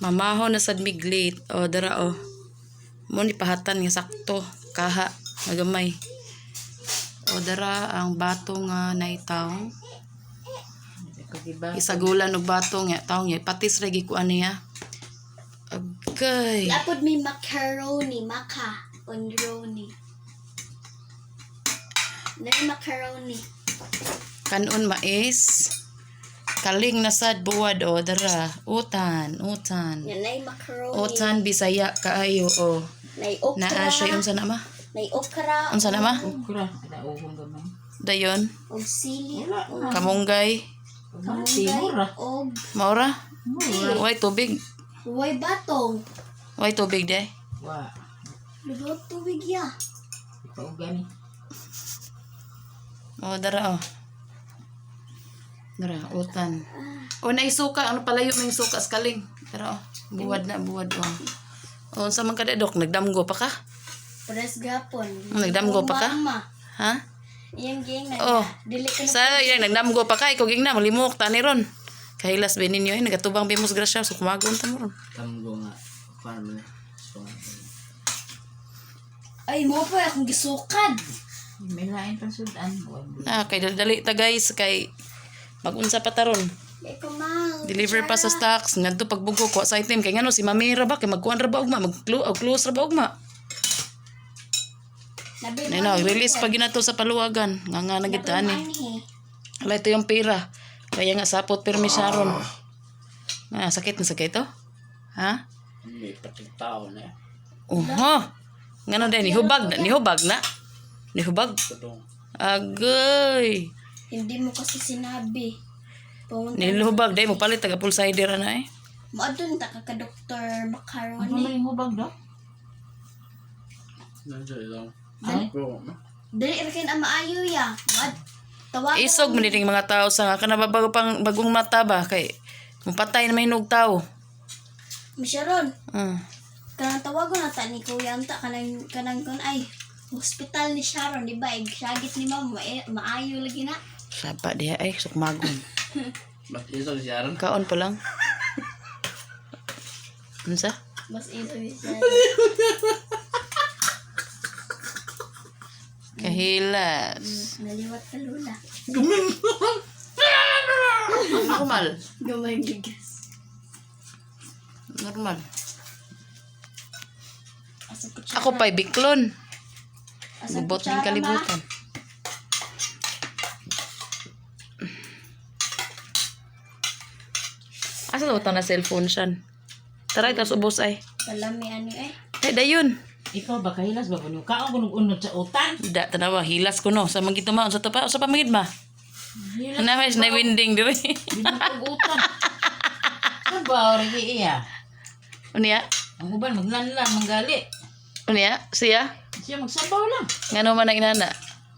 Mamaho na sad miglit. O dara o. Mo ni pahatan nga sakto kaha nga gamay. O dara ang bato nga naitaw. Isagulan og bato nga taong nga patis ra gikuan niya. Agay. Lapod may macaroni, maca on roni. Nay macaroni. Kanon mais. Kaling na sad buwad o dara. Utan, utan. Nga nay macaroni. Utan Bisaya kaayo o. Nay okra. Naa siya unsa na ma? Nay okra. Unsa na ma? Okra. Ala uhong gamay. Dayon. Og sili. Wala na. Kamunggay. Kamunggay. Kamunggay. Og Maura? Mura. Way tubig. way batong. Way tubig day. Wa. Lugaw tubig ya. Ikaw gani. O dara o. Dara, utan. O naisuka, ano palayo may suka sa kaling. Dara o. Buwad na, buwad o. O unsa man ka dok, nagdamgo pa ka? Pares gapon. Nagdamgo pa ka? Mama. Ha? Iyang ging na. Oh. Dili ka na. Sa iyang nagdamgo pa ka, ikaw ging na malimok tani ron. Kahilas ba ninyo eh, nagatubang bimos grasya, so kumagon ta mo ron. Tamgo nga. Farm na. So, Ay mo pa akong gisukad. May lain pang sudan. Ah, kay dali ta guys, kay magunsa pa ta ron. Di ko mal. Deliver pa sa stocks ngadto pagbugo ko sa item kay ngano si Mami ra ba kay magkuan ra ba ugma, mag close ra ba ugma. Nabi Nay na, release pa ginato sa paluwagan. Nga nga na gid ani. Wala ito yung pera. Kaya nga sapot pirmi siya ron. Ah, sakit na sakit to? Ha? May pating tao na. Oho. Ngano din nihubag na, nihubag na. Nihubag. Tudong. Agay. Hindi mo kasi sinabi. Pumunta. Nilhubag dai mo palit taga pulsider na eh. Maadun ta ka ka Dr. Ano Macaroni. man yung hubag do? Nandiyan lang. Ay? Go. Dili ra kay na maayo ya. Maad tawagan. Isog man din mga tao sa nga kana ba bago pang bagong mata ba kay mapatay na may hinog tao. Misharon. Kanang tawagon na ta ni Kuya unta kanang kanang kun ay hospital ni Sharon di ba? Ig syagit ni mama maayo lagi na. Saba diha ay sukmagon. Mas isog siya ron. Kaon pa lang. Unsa? Mas isog ni Sharon. Kahilas. Naliwat ka lula. Normal. Gamay bigas. Normal. Asa kutsara. Ako pa'y biklon. Asa Gubot kutsara, ng kalibutan. Asa daw na cellphone siyan? Tara, tas ubos ay. Ma. Palami ani eh. Ay, dayon. Ikaw ba kahilas ba kuno? Kaon kuno unod sa utan. Da, tanawa, hilas ko no. Sa mangito ma, sa pa, sa pamangit ma. Hilas. Ano may na winding diri. Binatog utan. Saan ba ori iya? Unya, Ang uban maglanlan manggali. unya, siya. Siya magsabaw lang. Ngano man ang inana.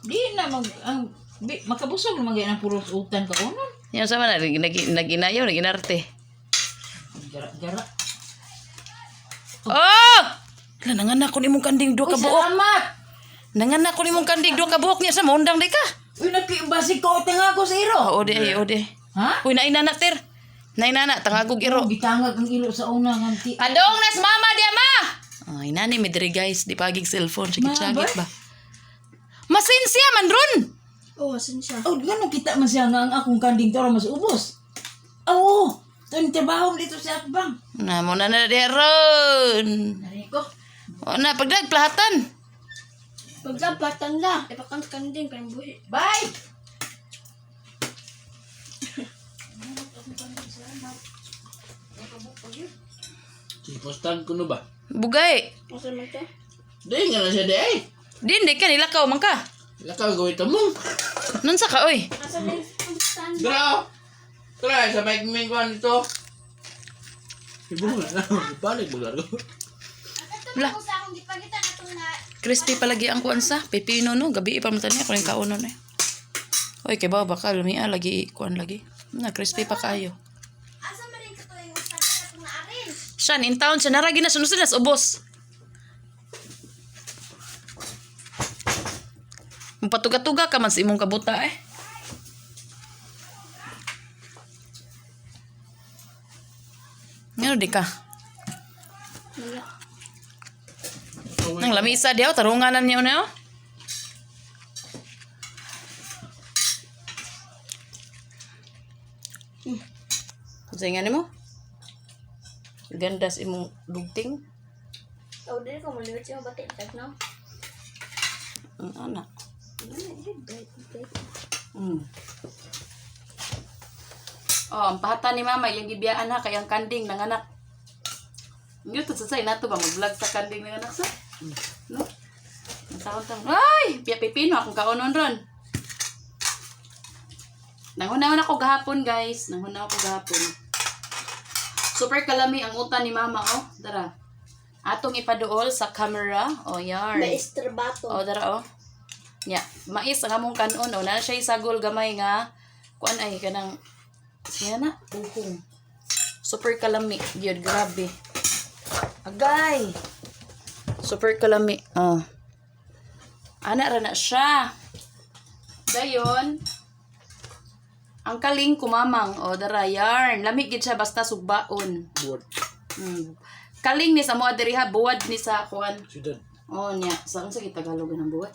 Di na mag ang di, makabusog naman gaya ng puros utan kaunon. Yan sa man nag nag nag naginarte. Gara-gara. Oh! Lah nanganak ko nimong kanding duha ka Uy, buok. salamat! Nanganak ko nimong kanding duha ka buok niya sa maundang di ka. Uy, nakibasig ko utang ako sa iro. Oh, ode ay ode. Ha? Uy, nainana ter. Nainana tangagog iro. Gitangag ang ilo sa una nga ti. Padong nas mama di ama. Ay nani mi diri guys, di pagig cellphone sagit-sagit ba. Masinsya man ron. Oh, asan siya? Oh, ngano kita man siya nga ang akong kanding toro mas ubos. Oo, oh, ito trabaho dito sa akbang. Na mo na na di ron. Nari ko. O na pagdag plahatan. Paglabatan la. Ipakan kanding kanang buhi. Bye! Sipostan ko no ba? Bugay. Asa man to? Di nga na siya di ay. Din di ka nilakaw man ka. Lakaw gawin tamong. Nun sa ka oy. Asa man stand? Bro! Try sa may mingguan dito. Ibo na. Balik mo ko. Wala. Sa akong gipagita katong na Crispy palagi ang kuan sa pepino no gabi pa man tani ako ning kaunon eh. Oy kay ba baka lumia lagi kuan lagi. Na crispy pa kaayo. Asa man rin kato yung stand katong na arrange? Siyan in town siya naragi na sunod sila sa ubos. Mapatuga-tuga ka man sa imong kabuta eh. Ngano di ka? Wala. Nang lamisa diaw, tarunganan niyo na oh. Unsa nga nimo? Ganda sa imong dugting. Oh, dili ko muliwat siya bati tag no. Ang ana. Oh, ang pahata ni mama, yung gibiyaan ha, kay ang kanding ng anak. Yung to sa nato ba mag-vlog sa kanding ng anak sa? No? Ang taon taon. Ay, piya pipino akong kaonon ron. Nanghunahon ako gahapon, guys. Nanghunahon ako gahapon. Super kalami ang utan ni mama, oh. Dara. Atong ipaduol sa camera. Oh, yarn. Maestro bato. Oh, dara oh. Nya, mais ang among kanon oh, na siya sagol gamay nga kuan ay kanang siya na buhong. Super kalami, gyud grabe. Agay. Super kalami. Oh. Ana ra na siya. Dayon, ang kaling kumamang oh dara yarn. Lami gid siya basta sugbaon. Buwad. Kaling ni sa moa diri ha, buwad ni sa kuan. Sudan. Oh nya, sa unsa kita Tagalog ng buwad?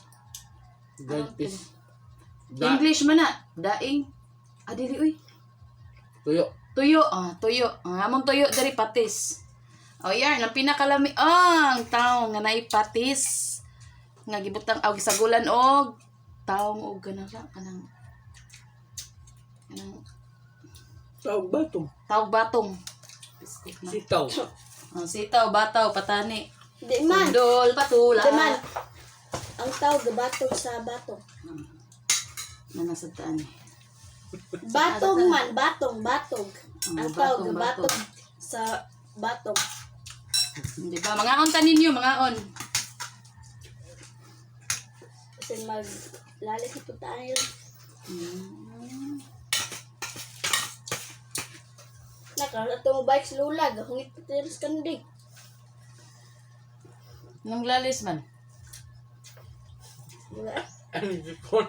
Dried fish. Da. English man na. Daing. Ah, dili uy. Tuyo. Tuyo. Ah, tuyo. Ang among tuyo diri patis. Oh, yarn. Ang pinakalami. Ah, ang taong nga naay patis. Nga gibutang aw gisagulan og taong og ganang sa kanang kanang Tawag batong. tawag batong. Biskit na. Sitaw. Oh, sitaw, bataw, patani. Di man. Dol, patula. Di man. Ang tao gabatog sa batong. Nanasad taan eh. Batong man, batong, batog. Ah, Ang tao batong, gabatog sa batong. Di ba? Mga on tanin ninyo, mga on. Kasi mag lalis na puntaan nila. Nakaroon na itong bike sa lulag. Hungit pa tayo sa kanding. Nang lalis man. Wala. Ang sikon.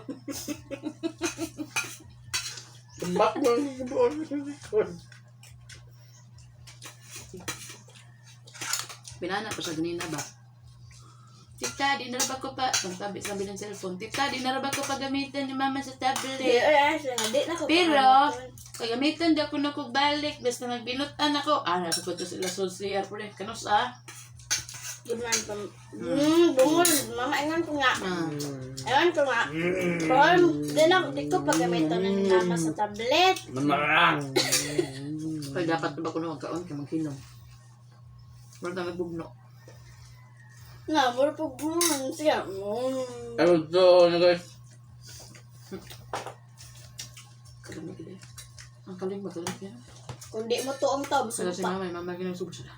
Tumbak mo ang sikon. Sikon. Pinana pa siya ganina ba? Tita, di na ba ko pa... Ang sabi, sabi ng cellphone, Tita, di na ba ko pa gamitin ni mama sa Di, tablet? ay, ay, di na ko. Pero, pagamitan di ako nakugbalik, basta nagbinutan ako. Ah, nasa ko to sila sa CR po rin. Kanus ah. Good man pa. Bungol. Mama, ingon ko nga. Ah. Ingon ko nga. Pero, di na, di ko pagamitan ng mama sa tablet. Manarang. Kaya dapat ba ko na magkaon kay maghinom. Wala na magbugno. Na, mura po. Sige. Ano to na guys? Kalamig eh. Ang kaling magaling yan. Kung di mo tuong to, Sila si sumpa. mama, mama ginang sila.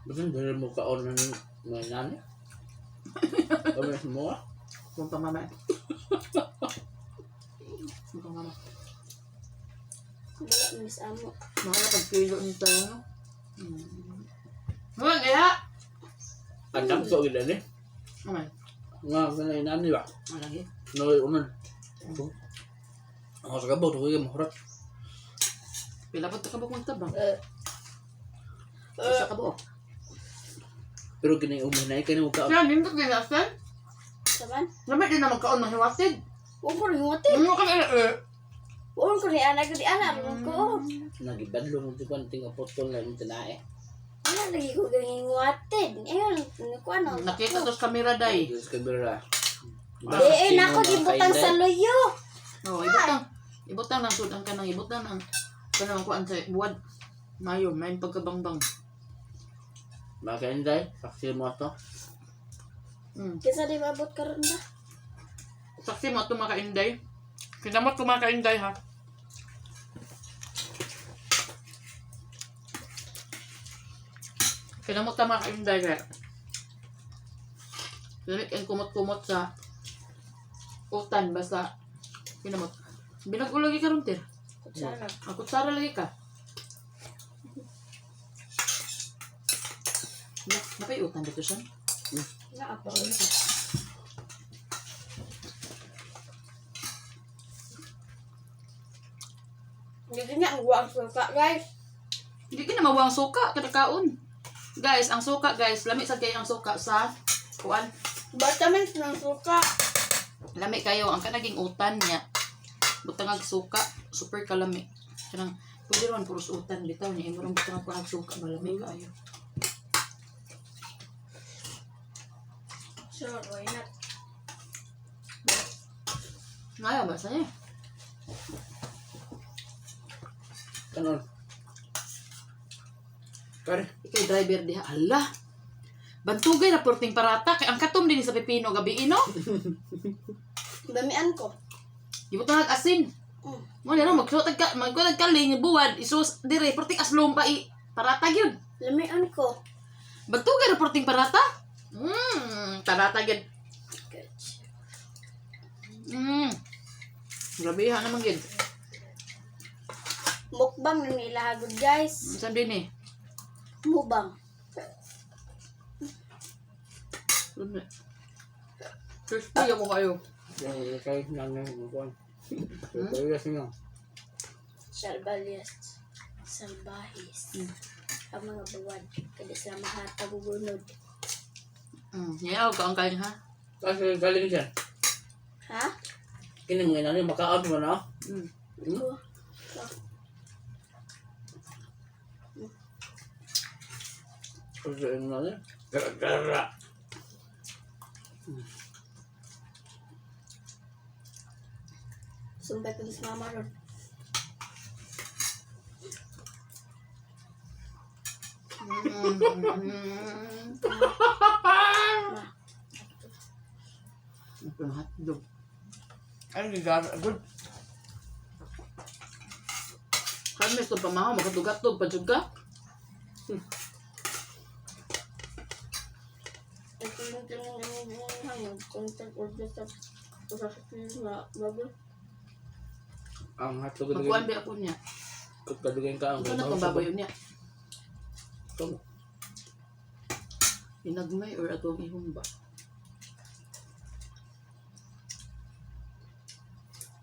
Basta dahil mo kaon ng mga nani. Kami sa mga. Kung pa mama. Kung pa mama. Wala, miss amo. Mga pagkilo ni tao, no? Mga kaya! Ang damso gila ni. Aman. Nga kanay nani ba? Malagi. Noy unan. Ako sa kabaw, tukoy ka mahurat. Pila po ka ba tabang? Eh, Isa ka buok. Pero kinay uminay kay mo kaon. Siya, nindot din na, Stan. Saman? Lamit din na magkaon mahiwatid. Huwag ko rin ngutid. Ano ka eh? Huwag ko rin anak ko di anak. Huwag ko. Nagibadlo mo ti kwan tinga potol na yung tinae. Ano lagi ko gangingwatid. Ayun, ko ano. Nakita to sa kamera day. Diyos ka bira. Di, eh, nako, gibutang sa luyo. Oh, ibutang. Ibutang ng sudan ka nang ibutang ng kanang kuan sa buwad. Mayo, mayo pagkabangbang. Mga kainday, saksi mo to. Kinsa di maabot karon ba? Saksi mo ito mga kainday. Kinamot ko mga kainday ha. Kinamot ta mga kainday kaya. Lamit ang kumot-kumot sa utan basta kinamot. Binago lagi ka ron, Tir. Kutsara. Ang kutsara lagi ka. Napay utan dito siya. Naa pa. Hindi na ang guwang suka, guys. Hindi ka na mawang suka, kada kaon. Guys, ang suka guys, lami sad kayo ang suka sa kuan. Vitamins ng suka. Lami kayo ang kanaging utan niya. Butangag suka, super kalami. Kanang pwede ron puros utan bitaw niya imo rong butangag kuan suka malami kaayo. Sure, why not? Ngayon ba sa'yo? Ano? Kare. Ikay driver diha. Ala. Bantugay na porting parata kay ang katom din sa pipino gabi ino. Damian ko. Gibutangag asin. Mo na magsuot ka magkulag kaling buwad isus dire porting aslom pa i parata gyud. Lamian ko. Bantugay na porting parata. Parata gyud. Grabe ha naman gyud. Mukbang na nilahagod, guys. Unsa din eh? Mubang. Crispy ako kayo. Yang kay nanay mo kuan. Kaya siya. Salbalias. Salbahis. Ang mga buwan. Kada sila mahatag ug gunod. Yaw ka ang kain ha. Kasi galing siya. Ha? Kini mga nanay makaab mo na. Ko. Kasi yung nanay. Gara-gara. Sumbay ko sa mama ron. Ito hotdog. Ay, gara good. Kami sa pamahaw makatugatog pa jud ka. Ito yung tinanong contact order sa sa na bago. Ang hotdog Magkuan ba ako niya? Kadugayan ka ang. Ito na tong baboy niya. Kamu. Inagmay or atong ihumba.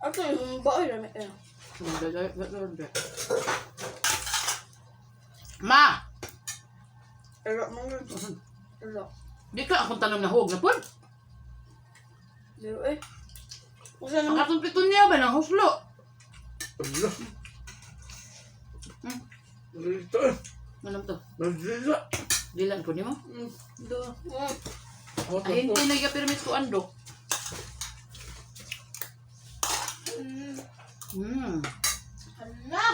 Ito yung baoy rami eh. Ma! Pero mo yun. Pero. Di ka akong tanong na huwag na po. Pero eh. Usa Ang naman. atong pito niya ba ng huslo? Ala. Dito. Ano to? Dito. Dilan po nimo? Do. Ay, hindi na pirmit ko ando. Hala!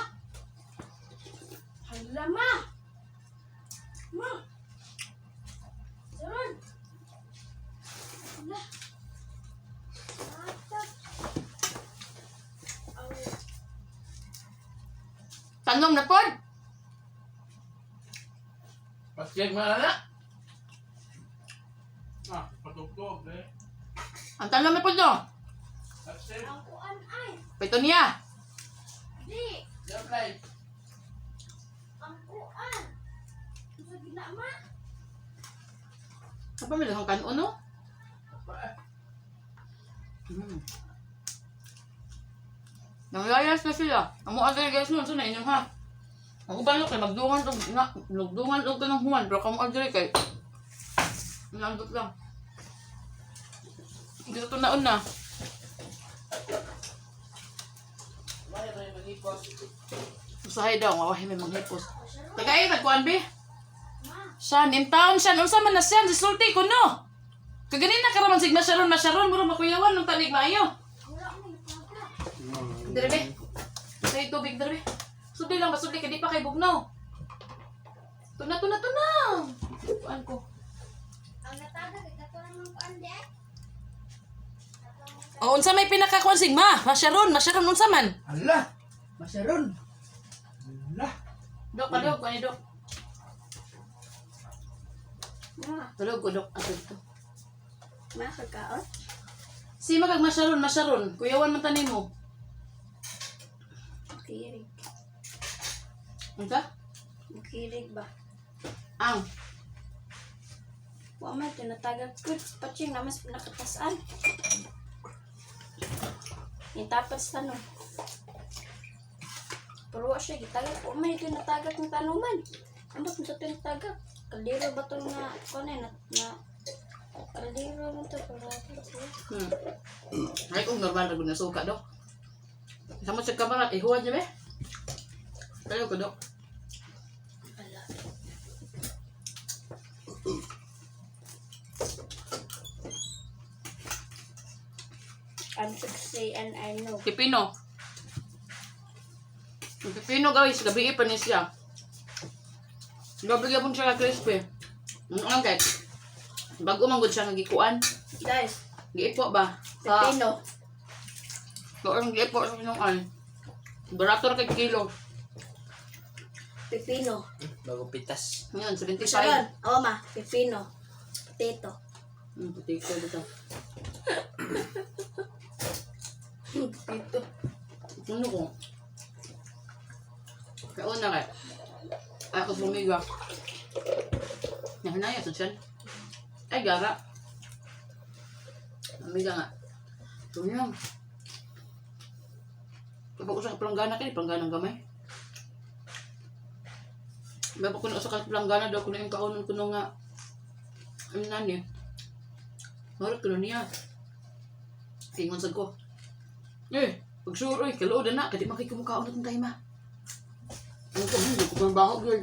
Hala ma! Ma! Sharon! Hala! Ata! Tanong na pod. Pasyag na. Ah, patugtog eh. Ang tanong na pod no. Pasyag. Ang kuan ay! Pito niya. Di! Japlay. Ang kuan! Sa gina ma? Apa may lahang kanon no? Nanglayas na sila. Amo agay guys nun, na inyong ha. Ang uban kay magdungan og na magdungan og kanang human pero kamo agay kay nandot lang. Dito to naon na. Usahay daw nga wahi may manghipos. Tagay tagkuan be. Shan in town shan unsa man na siya gisulti ko no. Kaganin na karaman sigma sharon masharon mura makuyawan nung tanig maayo. Wala ko may paga. Dire be. Say tubig dire be. Subli lang basubli kay di pa kay bugnaw. Tuna tuna tuna. Kuan ko. Ang nataga kay kato naman kuan di ay. O unsa may pinakakuan sigma? Masharon, masharon unsa man? Ala. Masaron. Ala. Dok, palihog ko ani dok. Ma, Tulog ko dok ato dito. ma kakaon? Si magag masharon, masharon. Kuyawan man tanim mo. Kirig. Unsa? Kirig ba? Ang Wa man tinatagal ko. Patsing naman sa pinakatasan. Yung tapat sa tanong. Pero wa siya gitagal. Wa man tinatagal ng tanuman. Ambot mo sa tuwing taga. Kaldero ba itong na, kuno na, na, kaldero mo to, para Ay, kung normal na gud na suka, dok. Sama sa kamera, ihuwan niya, be. Tayo ko, dok. Wala. I'm 60 and I know. Pipino. Yung pipino, guys, gabi pa ni siya. Gabi po siya ka crispy. Ang kay. Bago man gud siya nga gikuan. Guys, Giipo ba? Sa pipino. Doon giipo sa pinuan. Barato ra kay kilo. Pipino. Bagong pitas. Ngayon, 75. Sharon, oo ma, pipino. Potato. Potato dito. Potato. Ano ko? Kauna kay. Ako sumiga. Nahanaya sa tiyan. Ay, gara. Amiga nga. Ito lang. Kapag usa ka palanggana kay palangganang gamay. Bago ko na usa ka palanggana daw kuno yung kaunon kuno nga. Ano nani? Marot kuno niya. Tingon sad ko. Eh, pag sure oy, kaluod na kadi makikumukaon na tong tayo ma. Ano ko, hindi ko pang baho, girl.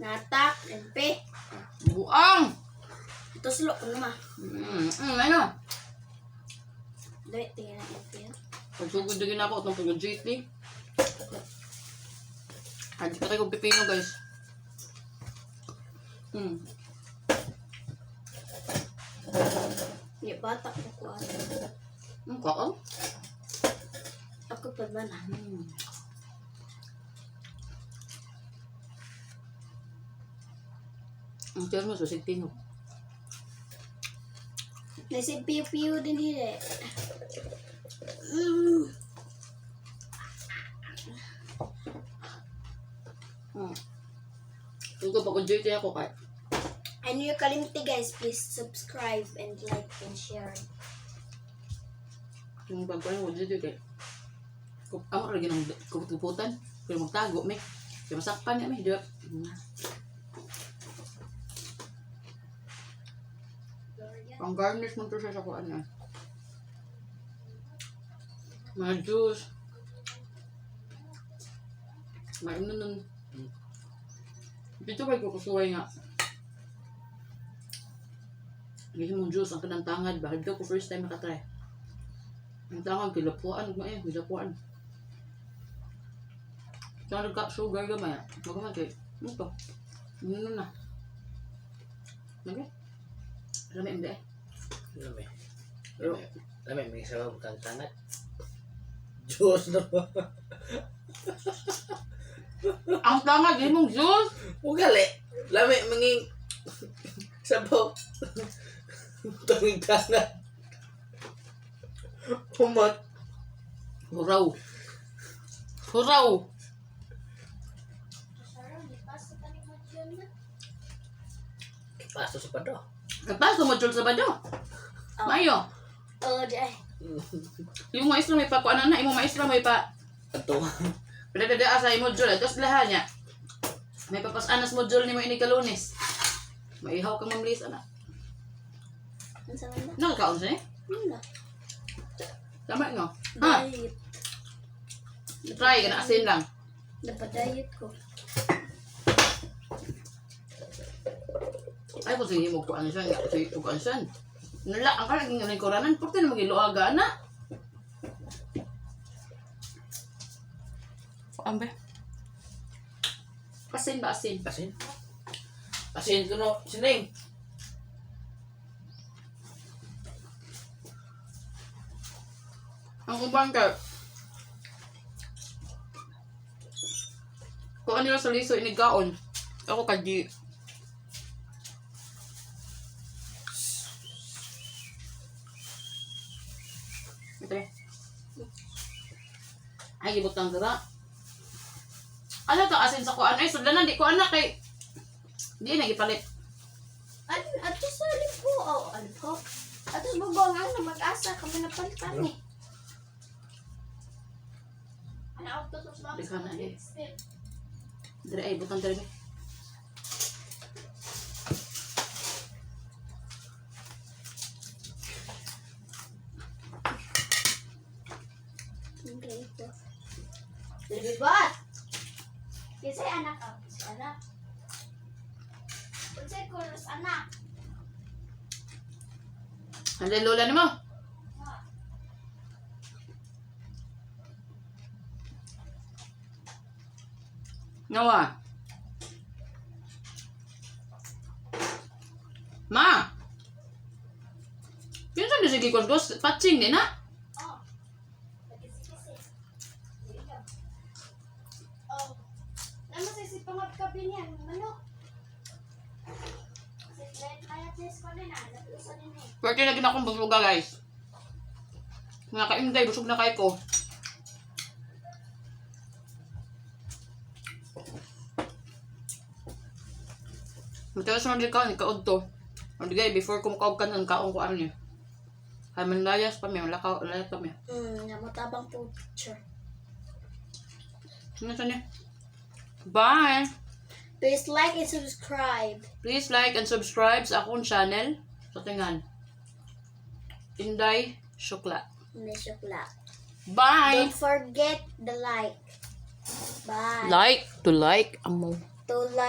Natak, MP. Buang! Tuslo ko na ma. Ano? Dali, tingin ang MP. Ha? Pagsugod na gina ako itong pag-GT. Hindi pa tayo kong pipino, guys. Hindi, bata ko ko ano. Ang kaon? Ako pa ba na? Ang tiyan mo, susig tingog. Naisip piyo-piyo din hili. Ito, pag-GT ako kay. Ano yung kalimti guys, please subscribe and like and share. Yung pagkuhan ko, GT kay. Amo lagi ng kuput-kuputan. Kaya magtago, may. Kaya masakpan niya, may. Di ba? Ang garnish mo to siya sa kuan na. Mga juice. Mainom nun. Dito kay kukusuway nga. Gihim mong juice ang kanang tangad ba? Dito ko first time nakatry. Ang tangad, kilapuan. Ugma eh, kilapuan. Tangad ka, sugar gamay. Magamay kay. Ano to? Ano na? Okay. Lami hindi eh. Lami. Pero, Lami, may sabaw kang tangat. Diyos na ba? Ang tangad, gihim mong juice! Ugali. Lami, manging sabaw. Tanging tangat. Humot. Huraw. Huraw! Paso sa pado. Kapaso mo sa Sabado. Mayo. Oh, di ay. Yung maestro may pa kuan na, imong maestro may pa Ato. Padadada sa imo module, tapos laha niya. May papasanas module nimo ini kalunes. Maihaw kang Ma'am Liz ana. Ano sa man na? Nakakaon siya eh. Ano na? Tama nga. Ha, Diet. try ka na asin lang. Napadiet ko. Ay ko sige mo kuan siya, nga sige kuan siya. Nala ang kanang ng lingkuranan, purti na magiluaga ana. Kuan ba? Asin ba asin? Asin. Asin ko no. Sining. Ang uban ka. Kuan nila sa liso inigaon. Ako kadi. Ito eh. Ay, gibutang dira. Ano to asin sa kuan? Ay, sudlanan di ko anak kay di na gipalit. Ano, ato sa libo. Oh, ano po? Ato sa bubong ang na mag-asa kami napalitan eh. Ano, ato sa Di ka na eh. Dire ay butang dire. Okay, ito. Libot! Kasi anak ako. Si anak. Unsay kulos anak? Ano lola nimo? Nawa. Ma. Kinsa ni sige kos patsing ni na? Oh. Kasi-kasi. Oh. Naman sa si pangagkabi niyan, manok. Kasi mayat na eskwela na, nag-usa din eh. Pwede na gina akong busuga, guys. Mga kainday, busog na kay ko. Matalas na di ka, nikaod to. Ang bigay, before ko makaog kanon, kaon ko ano niya. Ay, manlayas pa mi, lakaw, layas pa mi. Namutabang po, teacher. Ano sa niya? Bye! Please like and subscribe. Please like and subscribe sa akong channel. Sa tingan. Inday Shukla. Miss Shukla. Bye! Don't forget the like. Bye. Like to like amo. To like.